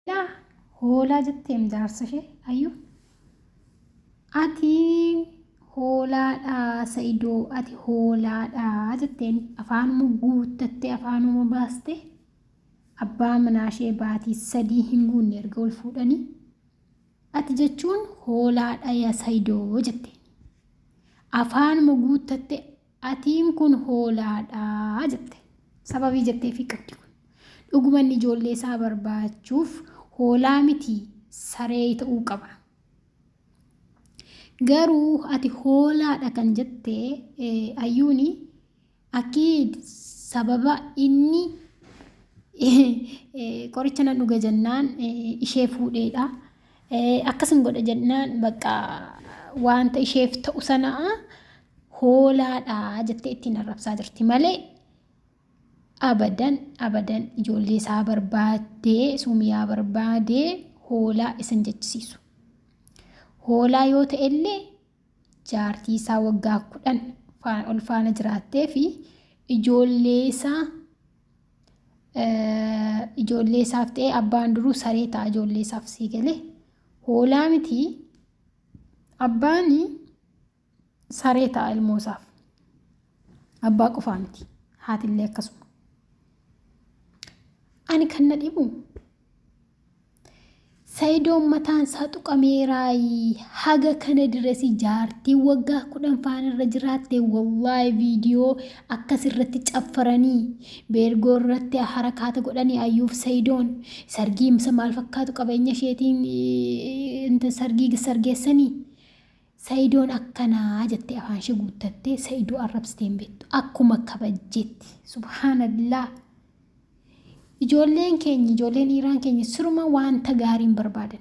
Laa hoolaa jetteem jaarsa ishee ayyuu. Ati hoolaadha Sa'idoo ati hoolaadha jetteen afaanuma guuttattee afaanuma baaste abbaa manaa ishee baatii 3 hin guunne erga wal fuudhanii ati jechuun hoolaadha yaa Sa'idoo jetteen. Afaanuma guuttatte Atiin kun hoolaadha jette. Sababii jetteefii qabdi kun. Dhuguma inni ijoollee isaa barbaachuuf hoolaa miti saree ta'uu qaba. Garuu ati hoolaadha kan jette ayyuuni akki sababa inni qoricha nan dhuga jennaan ishee fuudheedha. Akkasin godha jennaan bakka wanta isheef ta'u sana hoolaadha jettee ittiin arrabsaa jirti malee abadan abadan ijoollee isaa barbaadee sumiyaa barbaadee hoolaa isan jechisiisu. Hoolaa yoo ta'ellee jaartii isaa waggaa 10 ol faana jiraattee fi ijoollee isaa ijoollee isaaf ta'ee abbaan duruu saree ta'a ijoollee isaaf sii galee hoolaa miti abbaan saree ta'a ilmoo isaaf. Abbaa qofaa miti. Haatillee akkasuma. Ani kan na dhibu Sayidoon mataan isaa tuqameeraayi haga kana diresi jaartii waggaa 10 faana irra jiraatte wallaahi viidiyoo akkas irratti caffaranii beergoo irratti harakaata godhanii ayyuuf sayidoon sargii isa maal fakkaatu qabeenya isheetiin sargii sargeessanii Sa'idoon akkanaa jettee afaan ishee guuttattee Sa'idoo arrabsitee hin beektu. Akkuma kabajjeetti. Subhaanallah. Ijoolleen keenya, ijoolleen dhiiraan keenya siruma wanta gaarii hin barbaadan.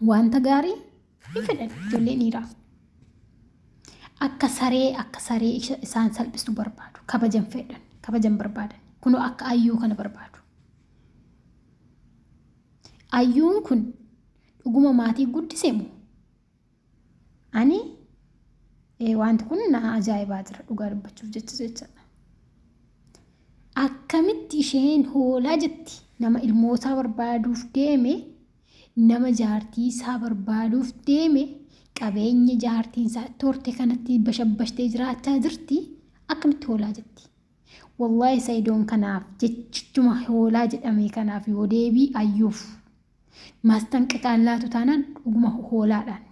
Wanta gaarii hin fedhan ijoolleen dhiiraa. Akka saree, akka saree isaan salphistu barbaadu. Kabajan fedhan, kabajan barbaadan. Kunoo akka ayyuu kana barbaadu. Ayyuun kun Dhuguma maatii guddise moo? Ani wanti kun na ajaa'ibaa jira dhugaa dubbachuuf jecha jechaadha. Akkamitti isheen hoolaa jetti nama ilmoosaa barbaaduuf deeme nama jaartii isaa barbaaduuf deeme qabeenya jaartiin isaa itti horte kanatti bashabbashtee jiraachaa jirti akkamitti hoolaa jetti. Wallaahi Sa'idoon kanaaf jechichuma hoolaa jedhame kanaaf yoo deebii ayyuuf Maastanqeqaan laatu taanaan dhuguma hoolaadhaan.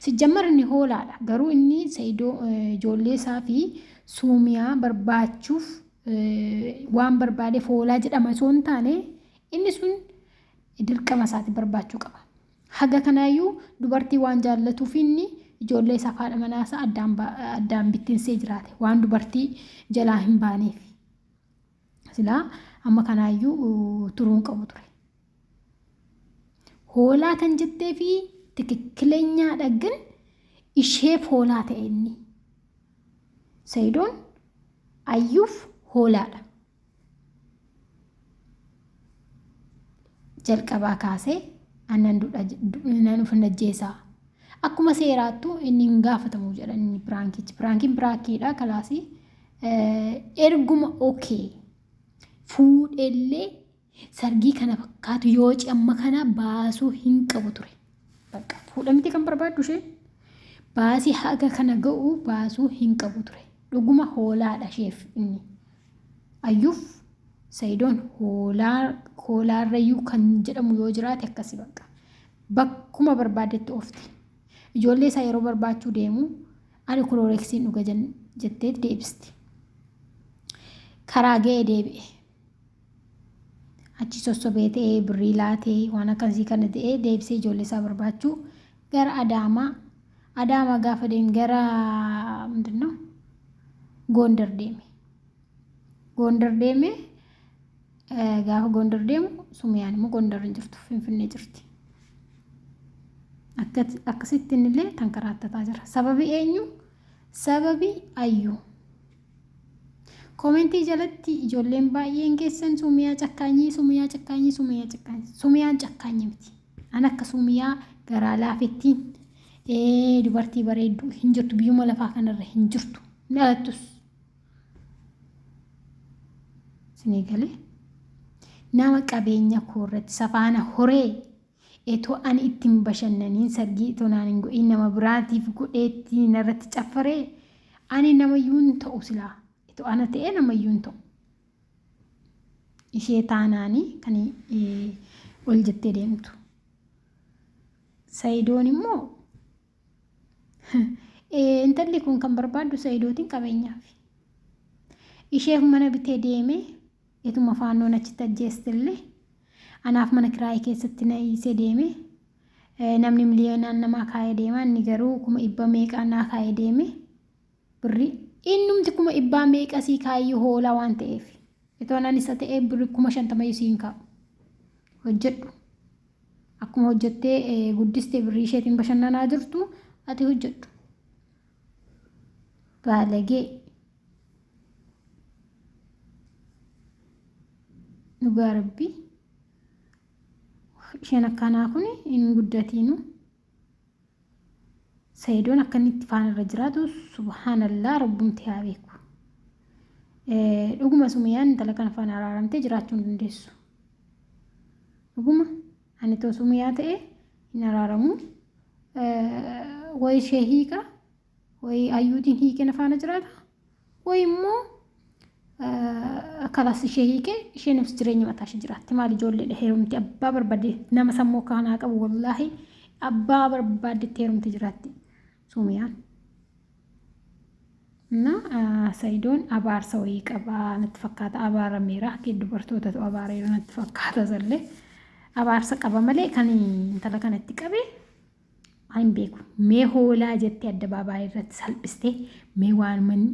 Sijjammar inni hoolaadha. Garuu inni Sa'idoo ijoollee isaa fi Suumiyaa barbaachuuf waan barbaadeef hoolaa jedhama osoo hin taane inni sun dirqama isaati barbaachuu qaba. Haga kanaayyuu dubartii waan jaallatuuf inni ijoollee isaa fi haadha manaa isaa addaan bittinsee jiraate waan dubartii jalaa hin baaneef. Silaa amma kanaayyuu turuu hin qabu ture. Hoolaa kan jettee fi tikikkilenyaadha gin isheef hoolaa ta'e inni. Sayidoon ayyuuf hoolaadha. Jalqabaa kaasee annan duudha nan of ajjeesaa. Akkuma seeraattu inni hin gaafatamu jedhan inni piraankichi. Piraankiin piraankiidha kalaasii. Erguma okee fuudhellee Sargii kana fakkaatu yoo amma kana baasuu hin qabu ture. Bakka fuudha miti kan barbaaddu isheen. Baasii haga kana ga'u baasuu hin qabu ture. Dhuguma hoolaadha isheef inni. Ayyuuf Sayidoon hoolaa hoolaarrayyuu kan jedhamu yoo jiraate akkasi bakka. Bakkuma barbaaddetti oofti. Ijoollee isaa yeroo barbaachuu deemu ani kulooreksiin dhuga jetteet deebisti. Karaa ga'ee deebi'e. Achi sossobee ta'ee birrii laatee waan akkasii kana ta'ee deebisee ijoollee isaa barbaachuu gara Adaamaa Adaamaa gaafa deemu gara ምንድነው Gondar deeme. Gondar deeme gaafa Gondar deemu Sumiyaan immoo Gondar hin jirtu Finfinnee jirti. Akkasitti innillee tankaraatataa jira. Sababi eenyu? Sababi Ayyuu. Komentii jalatti ijoolleen baay'een keessan Sumiyaa cakkaanyii Sumiyaa cakkaanyii Sumiyaa cakkaanyii Sumiyaan cakkaanyii miti. An akka Sumiyaa garaa laafettiin dubartii bareedduu hin jirtu biyyuma lafaa kanarra hin jirtu hin dhalattus. Isinii galee. Nama qabeenya koo irratti safaana horee etoo ani itti hin bashannaniin sargii itoo naan hin godhiin nama biraatiif godheetti narratti caffaree ani namayyuu hin ta'u silaa itoo ana ta'ee namayyuu hin ta'u. Ishee taanaanii kan ol jettee deemtu. Sayidoon immoo intalli kun kan barbaaddu Sayidootiin qabeenyaaf. Isheef mana bitee deemee etuma faannoon achitti ajjeestellee anaaf mana kiraayii keessatti na dhiisee deeme. Namni miliyoonaan namaa kaa'ee deema inni garuu 100,000 meeqaan naa kaa'ee deeme. Birrii innumti 100,000 meeqa sii kaayyuu hoolaa waan ta'eef. Itoo anan isa ta'ee birrii 50,000 siin kaa'u. Hojjedhu. Akkuma hojjettee guddistee birrii isheetiin bashannanaa jirtu ati hojjedhu. Baalagee. Dhugaa rabbii. Isheen akkanaa kun hin guddatiinu. Sayidoon akka inni itti faana irra jiraatu subhaanallaa rabbumti haa beeku. Dhuguma Sumayyaan intala kana faana araaramtee jiraachuu hin dandeessu. Dhuguma ani too Sumayyaa ta'e hin araaramu. Wayi ishee hiika, wayi ayyuutiin hiikee na faana jiraata, wayi immoo kalas ishee hiikee isheenis jireenya mataa ishee jiraatti. Maal ijoolleedha heerumti abbaa barbaade nama sammuu kanaa qabu wallaahi abbaa barbaaddetti heerumti jiraatti Sumayaan. Na Sayidoon abaarsa wayii qaba natti fakkaata abaarameera akka dubartootatu abaareera natti fakkaata sallee abaarsa qaba malee kan intala kanatti qabe hin beeku. Mee hoolaa jettee addabaabaayii irratti salphistee mee waan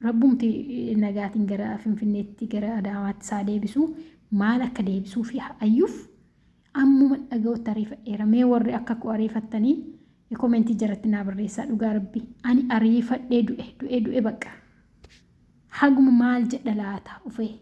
rabbumti nagaatiin gara Finfinneetti gara Adaamaatti isaa deebisu maal akka deebisuu fi ayyuuf ammuma dhaga'utti ariifadheera. Mee warri akka koo ariifattanii komentii jalatti naa barreessaa dhugaa rabbi. Ani ariifadhee du'e du'e du'e bakka. Haguma maal jedha laata ufee.